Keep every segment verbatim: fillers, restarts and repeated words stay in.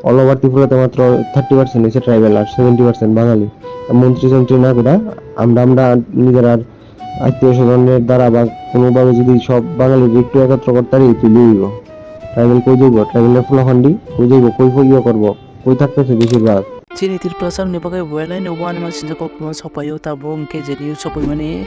All over Tripura te matro thirty percent hoise tribal ar seventy percent Bangali. Montri sontri na goda, amda amda nijer ar attiyo swajon er dara ba kono bhabe jodi sob Bangali re ektu ekotro kortari tuli hoibo. Tribal koi jaibo, tribal er phola phondi koi jaibo, koi pho iyo korbo, koi thakteche beshir bhag. Chini Tripura sarokni bagwi belai no uanama sinjak kokma sokpaio tabuk hwnkhe je news sopaimani.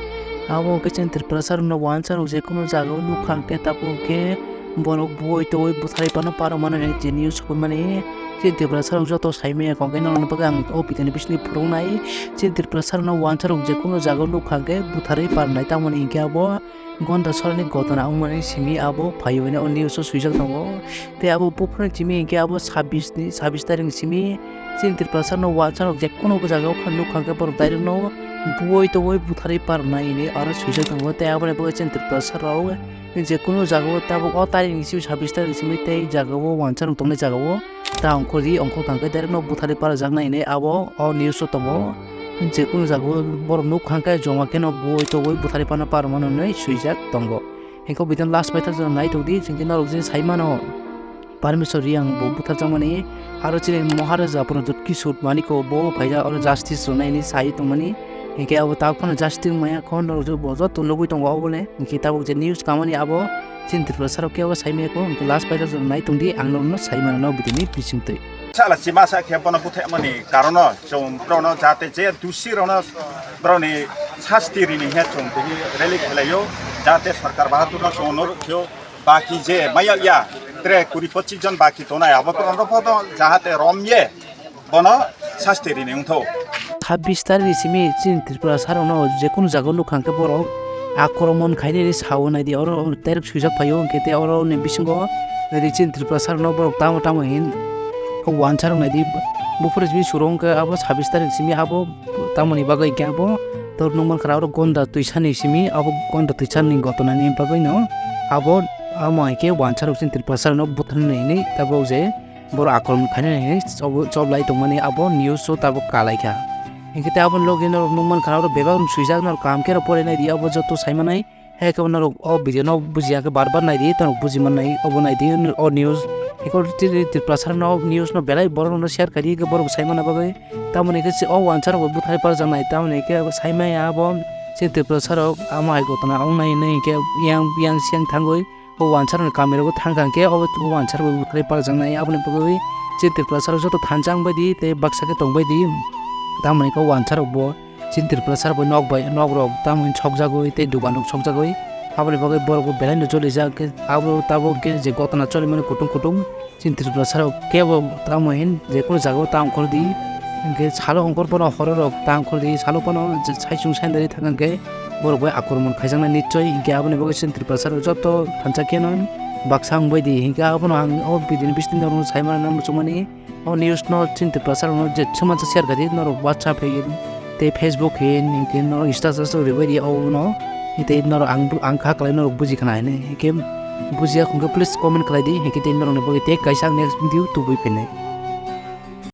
Abo hwnkhe chini Tripura sarokno uansarok je kono jagao nukha hwnkhe tabuk hwnkhe borok bui twi butharwi phano parokmani je news sopaimani. Chini Tripura sarok joto saimanya hwnkhe norokni bagwi ang o video ni bisingtwi phunuknai. Chini Tripura sarokno uansarok je kono jagao nukha hwnkhe butharwi parnai, tamoni hwnkhe abo Gonda sorani gotona wngmani simi abo phaio hwnwi o news o swijak tongo. Tei abo buphuruni simi hinkhe abo sabbish ni, sabbish tarikni simi chini Tripura sarno uansarok je kono jaga o phano nukha khe borok direct no buoi toboi butharwi parnai hinwi aro swijak tongo. Tei aboni bagwi chini Tripura sarok je kono jaga o tabuk o tarikni simi sabbish tarikni simi tei jaga o uansarok tongnai jaga o ta ongkhordi, ongkhor kha khe direct no butharwi parjaknai hinwi abo o news o tongo. Je kono jaga o borok nukha khe joma kheno buoi toboi butharwi parna parmano hinwi swijak tongo. Hinkhe bidin last paithago nai tongdi, chwngkhe norok je sai mano, Parmeswar Reang bo butharjakmani, aro chini Maharaja Pradyut Kishore Manikya bo phaija oro justice rwnaini sai tongmani. Hinkhe abo tabuk phano justice wngmaya kho, norok bo joto nugwi tongo obole. Hinkhe tabuk je news kamani abo chini Tripura sarok khe abo sai maya kho, hinkhe last paithago nai tongdi, ang norokno sai mano o video ni bisingtwi. Sala chimasa khe bono butharmani karono chwng borokno jate je dusi rokno borokni sasti rini hiya chwng tini rally khwlaio, jate Sarkar Bahadurno chwngno rwkhiyo, baki je maya ya tre kuri pochis jon baki tonai abo borokno bono jahate romye bono sasti rini wngthok. Sabbish tarikni simi chini Tripura sarokno je kono jaga nukha hwnkhe borok akromon khainani sao naidi, oro direct swijak phaio, hwnkhe tei oroni bisingo chini Tripura sarokno borok tamo tamo hin uansarok naidi. Buphuru simi surung khe abo sabbish tarik simi abo tamoni bagwi khe abo tor nukmankha oro Gonda twisani simi abo Gonda twisani gotonani bagwino abo amo hai khe uansarok chini Tripura sarokno butharnani hinwi tabuk je borok akromon khainani hinwi chob-, choblai tongmani abo news o tabuk kalaikha. Hinkhe tei aboni logi norok nukmankha oro bebak rok swijak norok kaham khe rok porinai di abo joto saimanai. Hai khe norok o video no bujiya khe bar bar naidi, norok buji mannai, obo naidi o news. Eko Tri-, Tripura sarokno o news no belai borok rokno share khaidi, borok sai manna bagwi. Tamoni khe se o uansarok bo butharwi parjaknai, tamoni khe sai maya abo se Tripura sarok amo hai gotona wngnai hinwi hinkhe yang, yang siyang thangwi o uansarokni kamirogo thang kha hinkhe o uansarok bo butharwi parjaknai. Aboni bagwi se Tripura sarok joto thansa wngbaidi tei baksa khe tongbaidi. Tamoni khe o uansarok bo chini Tripura sarok bai nok bai, nok rok tamo hin sokjagwi tei dukan rok sokjagwi. Aboni bagwi borok bo belai no jolijak khe abo tabuk khe je gotona cholimani kutung kutung chini Tripura sarok kebo tamo hin je kono jaga o ta ongkhordi. Hinkhe salo ongkhor phano horo rok ta ongkhordi, salo phano je saichung saindari thang khe borok bai akromon khaijaknai nichoi. Hinkhe aboni bagwi chini Tripura sarok joto thansa kheno baksa wngbaidi. Hinkhe abono ang o video ni bisingtwi norokno sai mano muchungmani. O news no chini Tripura sarok no je swmanja share khaidi norok WhatsApp hai tei Facebook hai hinkhe norok status rwbaidi o no tei norok ang, ang kha khlai norok buji khna hinwi hinkhe bujiya khungkhe please comment khlaidi hinkhe tei norokni bagwi tei kaisa ang next video tubui phinai.